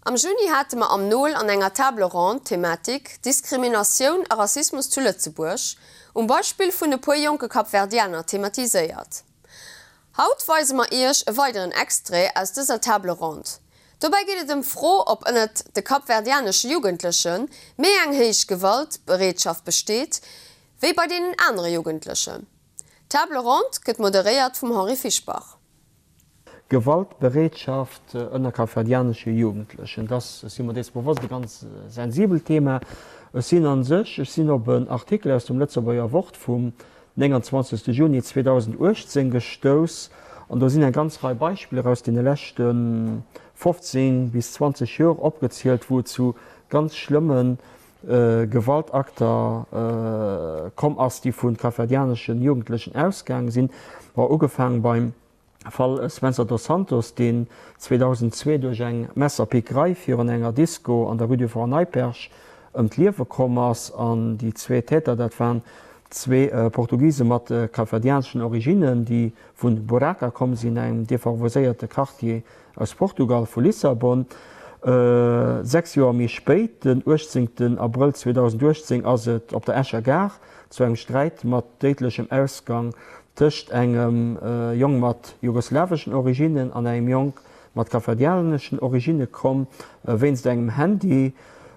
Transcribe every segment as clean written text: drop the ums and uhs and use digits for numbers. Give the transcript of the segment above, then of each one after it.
Am Juni hate mer am Nol an enger Table ronde d'Thematik Diskriminatioun a Rassismus zu Lëtzebuerg um Beispill vun e puer jonke Kapverdianer thematiséiert. Haut weise mer Iech e weideren Extrait aus dëser Table ronde. Dobäi geet et ëm d'Fro, ob ënnert de kapverdianesche Jugendleche méi eng héich Gewaltbereetschaft besteet, wéi bei deenen anere Jugendlechen. D'Table ronde gëtt moderéiert vum Henri Fischbach. Gewaltbereetschaft ënner kapverdianesche Jugendlechen, dat ass, ech si mer dees bewosst, e ganz sensibelt Thema. Ech sinn a sech, ech sinn op en Artikel aus dem Lëtzebuerger Wort vum 29. Juni 2018 gestouss an do sinn eng ganz Rei Beispiller aus deene leschte 15 bis 20 Joer opgezielt, wou et zu ganz schlëmme Gewaltakter komm ass, déi vu kapverdianeschen Jugendlechen ausgaange sinn, ugefaang beim Fall Spencer dos Santos, deen 2002 duerch eng Messerpickerei virun enger Disco an der Rue du Fort Neipperg ëm d'Liewe komm ass. An déi zwee Täter, dat waren zwee Portugise mat kapverdianeschen Originnen, déi vu Buraca komm sinn, engem defavoriséierte Quartier aus Portugal, vu Lissabon. 6 Joer méi spéit, den 18 Abrëll 2018, ass et op der Escher Gare zu engem Sträit mat déidlechem Ausgang tëscht engem Jong mat jugoslaweschen Originnen an engem Jong mat kapverdianeschen Originne komm, wéinst engem Handy,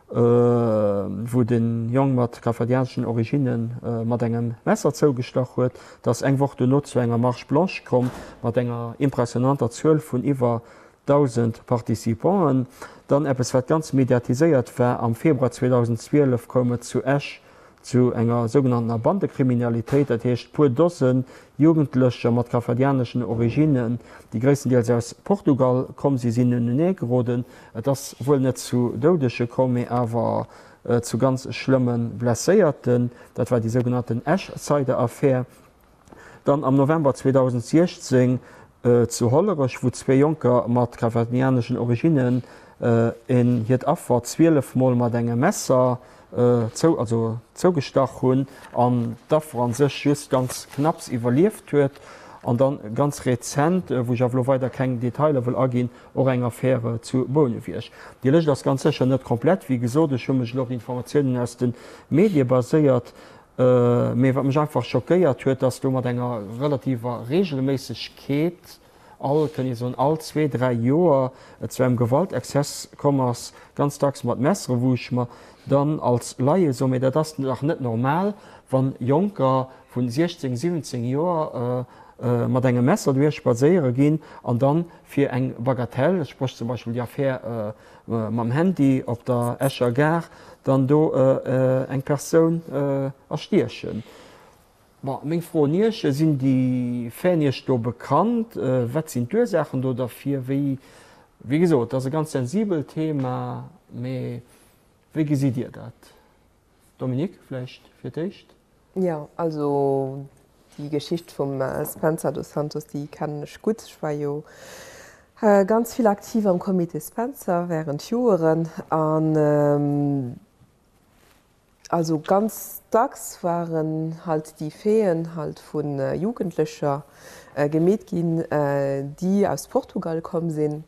wou de Jong mat kapverdianeschen Originne mat engem Messer zougestach huet. Et ass eng Woch dono zu enger Marche blanche komm mat enger impressionanter Zuel vun iwwer 1.000 Participanten. Dann eppes, wat ganz mediatiséiert war, Am Februar 2012 koum et zu Esch zu enger sougenanntener Bandekriminalitéit, dat heescht puer Dose Jugendlecher mat kapverdianeschen Originnen, déi gréisstendeels aus Portugal komm sinn, sinn unenee geroden. Et ass wuel net zu Doudege komm, mee awer zu ganz schlëmme Blesséierten. Dat war déi sougenannten Esch-Cider-Affär. Dann am November 2016 zu Hollerech, wou zwee Jonker mat kapverdianeschen Originnen een hiert Affer 12 Mol mat engem Messer zou, also zougestach hunn an d'Affer an sech just ganz knapps iwwerlieft huet. An dann ganz rezent, wou ech awer elo weider keng Detailer wëll aginn, och eng Affäre zu Bouneweg. Déi Lëscht ass ganz sécher net komplett. Wéi gesot, ech hu mech elo op Informatiounen aus de Medie baséiert. Mee wat mech einfach schockéiert huet, dass do mat enger relativer Regelméissegkeet, all, kënnt ee soen, all zwee, dräi Joer et zu engem Gewaltexzess komm ass, ganz dacks mat Messere, wou ech mer dann als Laie soen, mee dat ass dach net normal, wann Jonker vu 16, 17 Joer mat engem Messer dohier spadséiere ginn an dann fir eng Bagatelle, spréch zum Beispill déi Affär mam Handy op der Escher Gare, dann do eng Persoun erstiechen. Bon, meng Fro un Iech, Sinn déi Faiten Iech do bekannt? Wat sinn d'Ursaachen do derfir? Wéi, wéi gesot, et ass e ganz sensibelt Thema, mee wéi gesitt Dir dat? Dominique, vläicht fir d'éischt? Jo, also déi Geschicht vum Spencer dos Santos, déi kennen ech gutt. Ech war jo ganz vill aktiv am Comité Spencer während Joeren an also ganz dacks waren halt déi Faiten halt vu Jugendlecher gemeet ginn, déi aus Portugal komm sinn.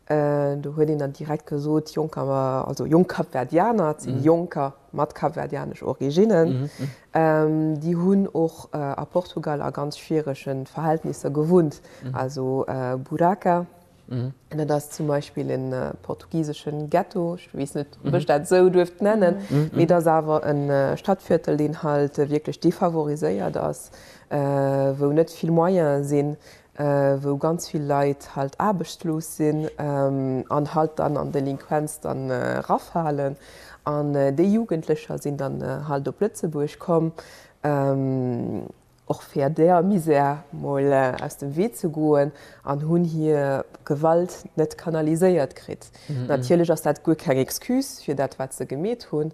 Do huet een dann direkt gesot, Jonker, also jonk Kapverdianer, et sinn Jonker mat kapverdianesch Originnen, déi hunn och a Portugal a ganz schwierege Verhältnisser gewunnt, also Buraca, dat ass zum Beispill e portugiseschen Ghetto, ech weess net, ob ech dat esou duerft nennen, mee et ass awer e Stadtviertel, deen halt wierklech defavoriséiert ass, wou net vill Moyene sinn, wou ganz vill Leit halt aarbechtslos sinn an halt dann an Delinquenz dann erafalen. An déi Jugendlecher sinn dann halt op Lëtzebuerg komm, och fir där Misär mol aus dem Wee ze goen an hunn hir Gewalt net kanaliséiert kritt. Natierlech ass dat guer keng Excuse fir dat wat se gemeet hunn,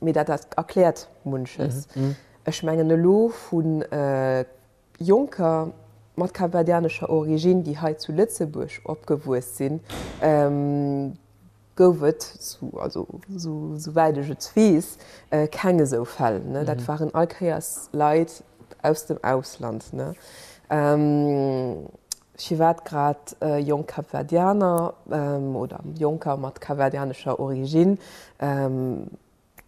mee dat erkläert munches. Ech mengen elo vu Jonker mat kapverdianescher Originn, déi hei zu Lëtzebuerg opgewuess sinn, gouf et, also souwäit ech et weess, keng esou Fäll. Dat waren all Kéiers Leit aus dem Ausland. Firwat grad jonk Kapverdianer oder Jonker mat kapverdianescher Originn?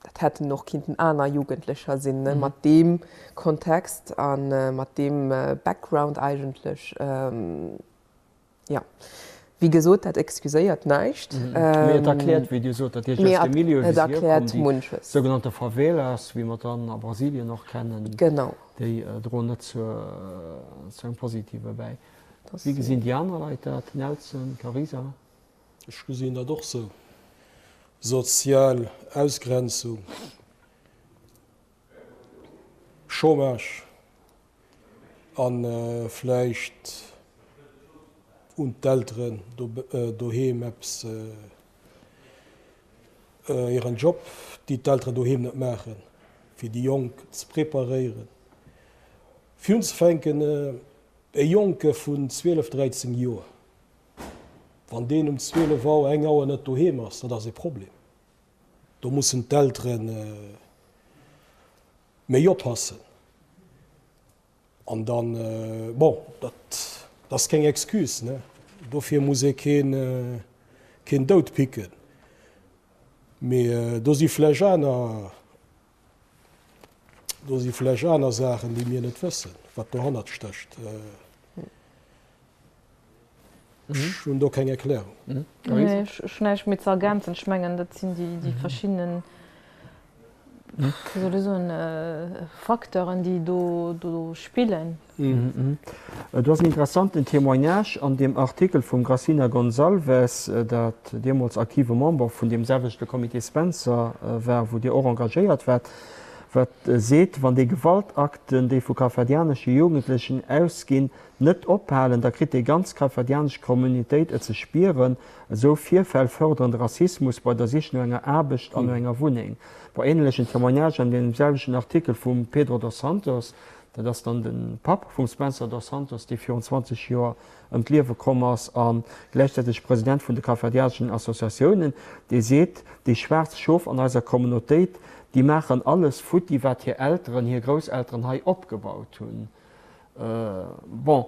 Dat hätten och kinnten aner Jugendlecher sinn, ne, mat deem Kontext a mat deem Background eigentlech. Jo, wéi gesot, dat excuséiert näischt. Mee et erkläert, wéi Dir sot, dat heescht aus dem Milieu, wéi se hierkommen, déi sougenannte Favelas, wéi mer dann a Brasilien och kennen, déi droen net zu engem Positive bäi. Wéi gesinn déi aner Leit dat, Nelson, Carisa? Ech gesinn dat och sou. Sozial Ausgrenzung, Chômage a vläicht hunn d'Elteren doheem eppes, hiren Job, déi d'Elteren doheem net maachen, fir déi Jonk ze preparéieren. Fir unzefänken, e Jonke vun 12, 13 Joer, Wann deen um 12 Auer, eng Auer net doheem ass, dat ass ee Problem. Do mussen d'Eltere méi oppassen. An dann, bon, dat ass keng Excuse, ne? Dofir muss ee keen, keen dout picken. Mee do si vläch aner, do si vläch aner Saachen, déi mir net wëssen, wat dohannert stécht. Ech hunn do keng Erklärung. Nee, ech hunn näischt méi ze ergänzen. Ech mengen, dat sinn déi verschidden, wéi soll ech soen, Facteuren, déi do spillen. Do ass en interessanten Témoignage an deem Artikel vum Grassina Gonçalves, dat deemools aktive Member vun deem selwechte Comité Spencer war, wou Dir och engagéiert waart, wat seet, Wann déi Gewaltakten, déi vu kapverdianesche Jugendlechen ausginn, Net ophalen, da kritt déi ganz kapverdianesch Communautéit et ze spieren. Esou Virfäll fërderen de Rassismus bei der Sich no enger Aarbecht an no enger Wunneng. Bei ähnlechen Témoignagen an deem selwechten Artikel vum Pedro dos Santos, dat ass dann de Papp vum Spencer dos Santos, dee virun 20 Joer ëm d'Liewe komm ass a gläichzäiteg President vun de kapverdianeschen Associatiounen, dee seet, Déi schwaarz Schof an eiser Communautéit, déi maachen alles futti, wat hir Elteren, hir Grousselteren hei opgebaut hunn. Bon,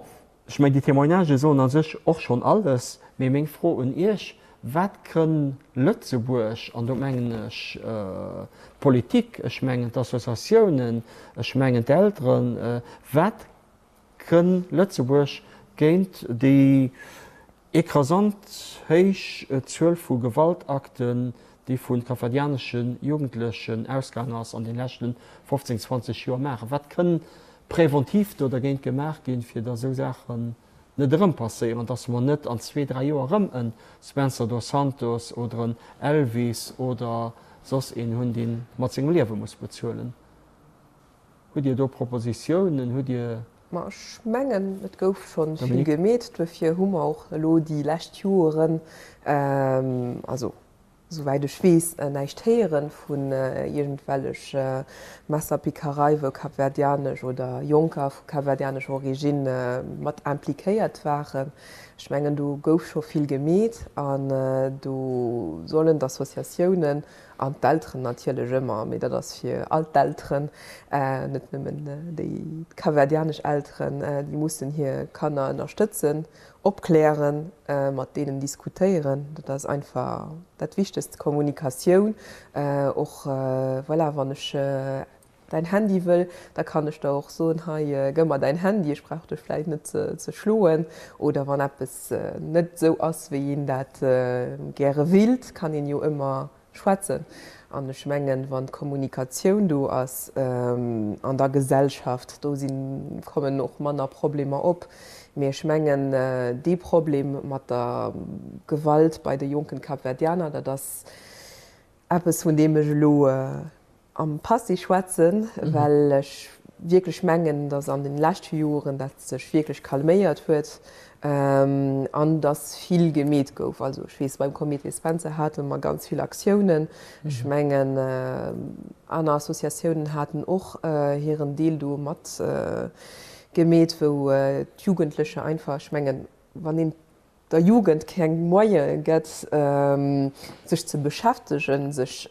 ech mengen, déi Témoignagen soen a sech och schonn alles. Mee meng Fro un Iech, Wat kënn Lëtzebuerg, an do mengen ech d'Politik, ech mengen d'Associatiounen, ech mengen d'Elteren, wat kënn Lëtzebuerg géint déi Ekrasant héich Zuel vu Gewaltakten, déi vu kapverdianesche Jugendlechen ausgaang ass an den leschten 15, 20 Joer maachen. Wat kënn präventiv do dergéint gemaach ginn, fir datt esou Saachen net erëm passéieren, datt mer net an zwee, dräi Joer erëm en Spencer dos Santos oder en Elvis oder soss een hunn, dee mat sengem Liewe muss bezuelen? Hutt Dir do Propositiounen? Hutt Dir. Ma ech mengen, et gouf scho vill gemeet. Duerfir hu mer och elo déi lescht Joren, also souwäit ech weess, näischt héiere vun iergendwellech Messerpickerei, wou kapverdianesch oder Jonker vu kapverdianescher Origine mat impliquéiert waren. Ech mengen, do gouf scho vill gemeet an do sollen d'Associatiounen An d'Elteren natierlech ëmmer, mee dat ass fir all d'Elteren, net nëmmen déi kapverdianesch Elteren, déi mussen hir Kanner ënnerstëtzen, opklären, mat deenen diskutéieren. Dat ass einfach dat Wichtegst, Kommunikatioun och. Voilà, wann ech däin Handy wëll, da kann ech der och soen, hei gëmm mer däin Handy, ech brauch dech vläicht net ze schloen. Oder wann eppes net esou ass, wéi een dat gäre willt, kann een jo ëmmer schwätzen. An ech mengen, wann d'Kommunikatioun do ass an der Gesellschaft, do sinn, kommen och manner Problemer op. Mee ech mengen, dee Problem mat der Gewalt bei de jonken Kapverdianer, dat ass eppes, vun deem ech elo am Passé schwätzen, well ech wierklech mengen, datt an den leschte Joren dat sech wierklech calméiert huet an datt vill gemeet gouf. Also ech weess, beim Comité Spencer hate mer ganz vill Aktiounen. Ech mengen, aner Associatiounen haten och hiren Deel do mat gemeet, wou d'Jugendlecher einfach, ech mengen, wann een der Jugend keng Moyene gëtt, sech ze beschäftegen, sech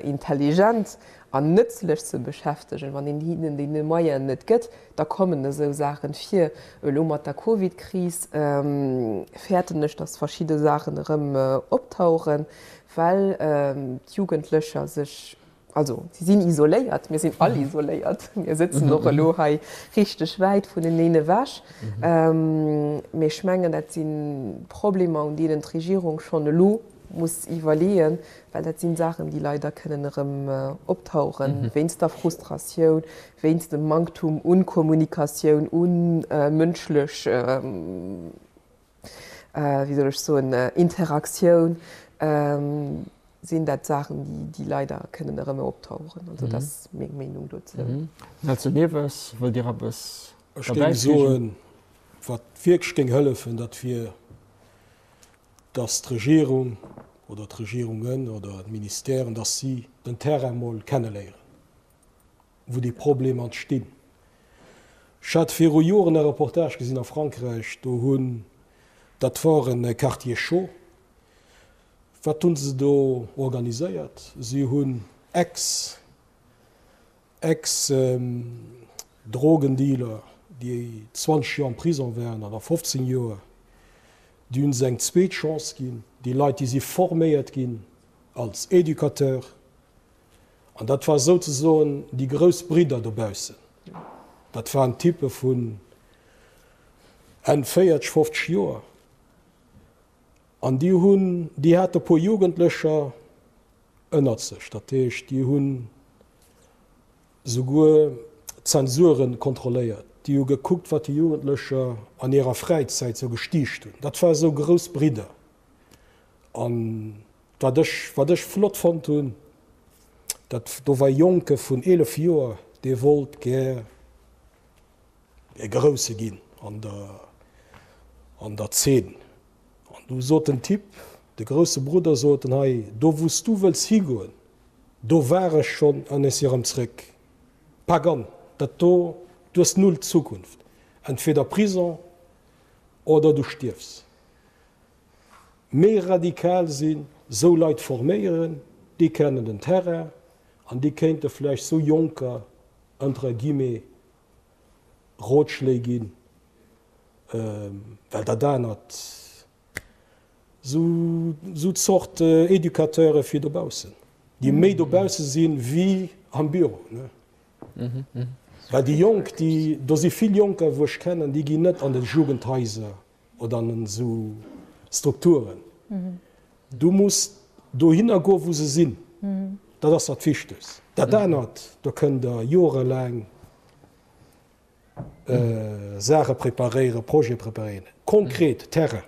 intelligent. an nëtzlech ze beschäftegen, wann een hinnen déi Moyenen net gëtt, da kommen esou Saachen vir. Elo mat der Covid-Kris fäerten ech, dass verschidde Saachen erëm optauchen, well d'Jugendlecher sech, also si sinn isoléiert, mir sinn all isoléiert, mir sëtzen och elo hei richteg wäit vuneneen ewech, mee ech mengen, dat si Problemer, un deenen d'Regierung schonn elo muss iwwerleeën, well dat sinn Saachen, déi leider kënnen erëm optauchen, wéinst der Frustratioun, wéinst dem Manktum un Kommunikatioun, un mënschlech, wéi soll ech soen, Interaktioun, sinn dat Saachen, déi leider kënnen erëm optauchen. Also dat ass meng Meenung dozou. Nelson Neves, wëllt Dir eppes Ech géing soen, wat wierklech géing hëllefen, dat wier, dass d'Regierung oder d'Regierungen oder d'Ministèren, dass si den Terrain mol kenneléieren, wou déi Problemer entstinn. Ech hat viru Joren e Reportage gesinn a Frankräich, do hunn, dat war e Quartier chaud, wat hunn se do organiséiert? Si hunn ex. Ex-Drogendealer, déi 20 Joer am Prison waren oder 15 Joer, déi hunn se eng zweet Chance ginn. Déi Leit, déi si forméiert ginn als Educateur. An dat war souzesoen déi grouss Bridder dobaussen. Dat waren Typpe vun Enn 40, 50 Joer. An déi hunn, déi hate e puer Jugendlecher, ënnert sech. Dat heescht, déi hunn souguer d'Zensuren kontrolléiert, déi hu gekuckt, wat déi Jugendlecher an hirer Fräizäit sou gestiicht hunn. Dat war esou grouss Bridder. An wat ech, wat ech flott fonnt hunn, dat do war e Jonke vun 11 Joer, dee wollt gär e Grousse ginn an der, an der Zeen. An du sot den Typ, de grousse Brudder sot en, hei, do wou s du wëlls higoen, do war ech schonn an ech si erëm zréck. Pak an, dat do, du hues null Zukunft, entweder Prison oder du stierfs. Méi radikal sinn, sou Leit forméieren, déi kennen den Terrain an déi kéinte vläicht sou Jonker, entre guillemets, Rotschléi ginn, well dat anert, esou Zort Educateure fir dobaussen, déi méi dobausse sinn wéi am Büro. Well déi Jonk, déi, do si vill Jonker, wou ech kennen, déi ginn net an de Jugendhaiser oder an esou Strukturen. Du muss dohinner goen, wou se sinn. Dat ass dat Wichtegst. Dat anert, do kënnt Der jorelaang Saache preparéieren, Projete preparéieren. Konkret, Terrain.